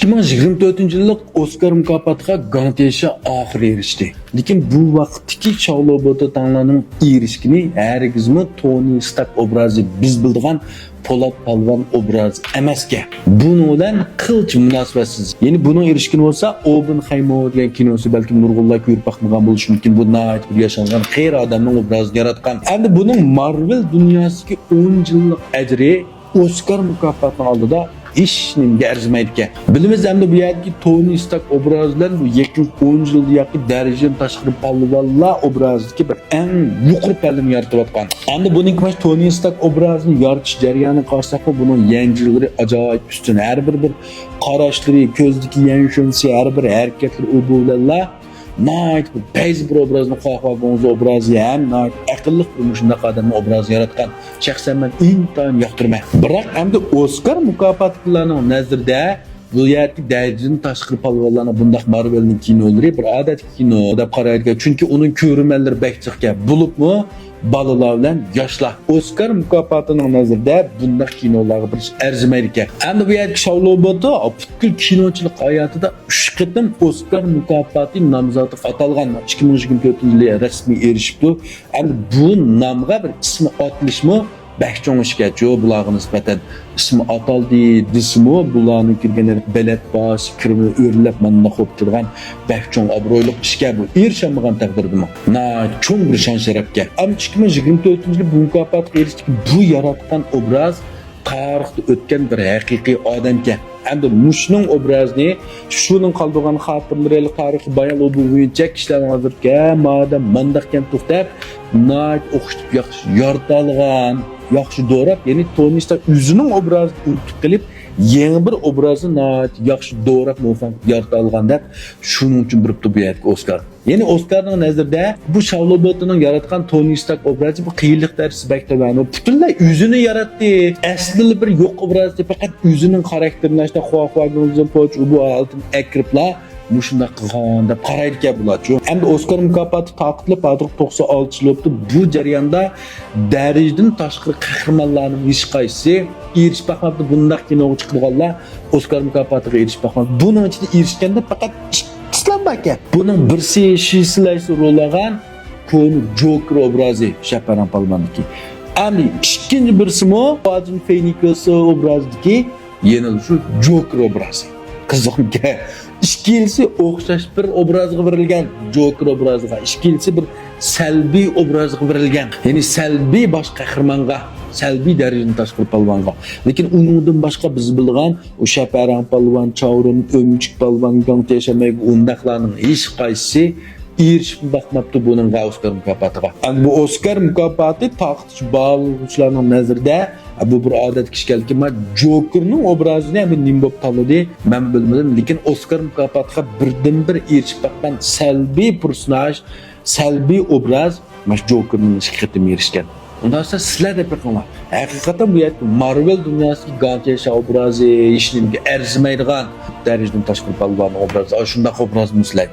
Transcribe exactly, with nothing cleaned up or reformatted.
ئىككى مىڭ يىگىرمە تۆتىنچى يىللىق ئوسكار مۇكاپاتىغا گاڭتيېشا ئاخىرى ئېرىشتى. لېكىن بۇ ۋاقىتتىكى شاۋلۇ بوتېتاڭلارنىڭ ئېرىشكىنى ھەرگىزمۇ تونى ستارك ئوبرازى، بىز بىلىدىغان پولات پالۋان ئوبرازى ئەمەسكەن. بۇنىڭ بىلەن قىلچە مۇناسىۋەتسىز. يەنى بۇنىڭ ئېرىشكىنى بولسا ئوبېنخايمور دېگەن كىنوسى، بەلكىم نۇرغۇنلار كۆرۈپ باقمىغان بولۇشى مۇمكىن. بۇ ناھايىتى بىر ياشانغان قېرى ئادەمنىڭ ئوبرازىنى ياراتقان. ئەمدى بۇنىڭ مارۋېل دۇنياسىدىكى ئون يىللىق ئەجرى ئوسكار مۇكاپاتىنىڭ ئالدىدا ھېچ نېمىگە ئەرزىمەيدىكەن. بىلىمىز ئەمدى بۇ يەردىكى تونى ستارك ئوبرازى بىلەن بۇ يېقىنقى ئون يىلدا ياكى دەرىجىدىن تاشقىرى پالۋانلار ئوبرازىدىكى بىر ئەڭ يۇقىرى پەللىنى يارىتىۋاتقان. ئەمدى بۇنىڭكى مانا تونى ستارك ئوبرازىنى يارىتىش جەريانىغا قارىساقمۇ، بۇنىڭ يەنجىلىرى ئاجايىپ ئۈستۈن. ھەر بىر، بىر قاراشلىرى، كۆزدىكى يەنشۈنسى، ھەر بىر ھەرىكەتلىرى ئۇ بۇ بىلەنلا ناھايىتى بىر پەيزى بىر ئوبرازنى، خۇاخۇا گۇڭزې ئوبرازى ھەم ناھايىتى ئەقىللىق بىر مۇشۇنداق ئادەمنىڭ ئوبرازىنى ياراتقان. شەخسەن مەن ئىنتايىن ياقتۇرىمەن. بىراق ئەمدى ئوسكار مۇكاپاتلىلارنىڭ نەزىرىدە بۇ يەردىكى دەرىجىدىن تاشقىرى پالۋانلارنىڭ بۇنداق مارۋېلنىڭ كىنولىرى بىر ئادەتتىكى كىنو دەپ قارايدىكەن. چۈنكى ئۇنىڭ كۆرۈرمەنلىرى بەك جىقكەن. بولۇپمۇ بالىلار بىلەن ياشلار. ئوسكار مۇكاپاتىنىڭ نەزىرىدە بۇنداق كىنولارغا بىر ئەرزىمەيدىكەن. ئەمدى بۇ يەردىكى شاۋلۇ بوتېتاڭ پۈتكۈل كىنوچىلىق ھاياتىدا ئۈچ قېتىم ئوسكار مۇكاپاتى نامزاتىغا ئاتالغان. ئىككى مىڭ يىگىرمە تۆتىنچى يىلى رەسمىي ئېرىشىپتۇ. ئەمدى بۇ نامغا بىر ئىسمى ئاتىلىشمۇ بەك چوڭ ئىشكەنچۇ بۇلارغا نىسبەتەن. ئىسمى ئاتالدى دېسىمۇ، بۇلارنىڭ كىرگەن بەلەت باھاسى، كىرىمى ئۆرلەپ مانداق بولۇپ تۇرغان بەك چوڭ ئابرۇيلۇق ئىشكەن بۇ. ئېرىشەلمىگەن تەقدىردىمۇ ناھايىتى چوڭ بىر شان-شەرەپكەن. ئەمما ئىككى مىڭ يىگىرمە تۆتىنچى يىلى بۇ مۇكاپاتقا ئېرىشتىكى بۇ ياراتقان ئوبراز تارىختا ئۆتكەن بىر ھەقىقىي ئادەمكەن. ئەمدى مۇشۇنىڭ ئوبرازىنى، شۇنىڭ قالدۇرغان خاتىرىلىرى، تارىخىي بايان ئۇ بۇ بويىچە كىشىلەرنىڭ ھازىرقى ھەممە ئادەم مانداقكەن توختاپ، ناھايىتى ئوخشىتىپ ياخشى يارىتالىغان، ياخشى دوراپ، يەنى تونى ستارك ئۆزىنىڭ ئوبرازىنى ئۇنتۇپ قېلىپ، يېڭى بىر ئوبرازنى ناھايىتى ياخشى دوراپ، مۇۋەپپەق يارىتالىغان دەپ، شۇنىڭ ئۈچۈن بېرىپتۇ بۇ يەرگە ئوسكار. يەنى ئوسكارنىڭ نەزىرىدە بۇ شاۋلۇ بوتېتاڭنىڭ ياراتقان تونى ستارك ئوبرازى بۇ قىيىنلىق دەرىجىسى بەك تۆۋەن. ئۇ پۈتۈنلەي ئۆزىنى ياراتتى. ئەسلىدىلا بىر يوق ئوبرازنى، پەقەت ئۆزىنىڭ خاراكتېرىنى، ئاشۇنداق خۇاخۇا گۇڭزې پوچ، ئۇ بۇ ھالىتىنى ئەكىرىپلا مۇشۇنداق قىلغان دەپ قارايدىكەن بۇلارچۇ. ئەمدى ئوسكار مۇكاپاتى تارقىتىلىپ ھازىرغا توقسان ئالتە يىل بوپتۇ. بۇ جەرياندا دەرىجىدىن تاشقىرى قەھرىمانلارنىڭ ھېچقايسىسى ئېرىشىپ باقماپتۇ. بۇنداق كىنوغا چىقىدىغانلار ئوسكار مۇكاپاتىغا ئېرىشىپ باقماپتۇ. بۇنىڭ ئىچىدە ئېرىشكەندە پەقەت ئىككىسىلا باركەن. بۇنىڭ بىرسى شىسلايسى رول ئالغان كونا جوكېر ئوبرازى شەپەرەڭ پالۋاندىكى. ئەمدى ئىككىنچى بىرسىمۇ خواجىن فېنىكس ئوبرازىدىكى يەنە شۇ جوكېر ئوبرازى. قىزىقمىكەن؟ ئىككىلىسى ئوخشاش بىر ئوبرازغا بېرىلگەن، جوكېر ئوبرازىغا. ئىككىلىسى بىر سەلبىي ئوبرازغا بېرىلگەن. يەنى سەلبىي باش قەھرىمانغا، سەلبىي دەرىجىدىن تاشقىرى پالۋانغا. لېكىن ئۇنىڭدىن باشقا بىز بىلىدىغان ئۇ شەپەرەڭ پالۋان، چاۋرىن، ئۆمۈچۈك پالۋان، گاڭتيېشا مەيگۇ ئۇنداقلارنىڭ ھېچقايسىسى ئېرىشىپ باقماپتۇ بۇنىڭغا، ئوسكار مۇكاپاتىغا. ئەمدى بۇ ئوسكار مۇكاپاتى تارقىتىش باھالىغۇچىلارنىڭ نەزىرىدە، بۇ بىر ئادەتتىكى ئىش ئىكەنلىكى، مانا جوكېرنىڭ ئوبرازىنى ھەم نېمە بولۇپ تاللىدى، مەنمۇ بىلمىدىم. لېكىن ئوسكار مۇكاپاتىغا بىردىنبىر ئېرىشىپ باققان سەلبىي پېرسوناژ، سەلبىي ئوبراز مانا شۇ جوكېرنىڭ ئىككى قېتىم ئېرىشكەن. ئۇنداق بولسا سىلەر دەپ بېقىڭلار. ھەقىقەتەن بۇ يەردە مارۋېل دۇنياسىدىكى گاڭتيېشا ئوبرازى ھېچنېمىگە ئەرزىمەيدىغان دەرىجىدىن تاشقىرى پالۋان ئوبرازى. ئاشۇنداق ئوبرازمۇ سىلەرچە؟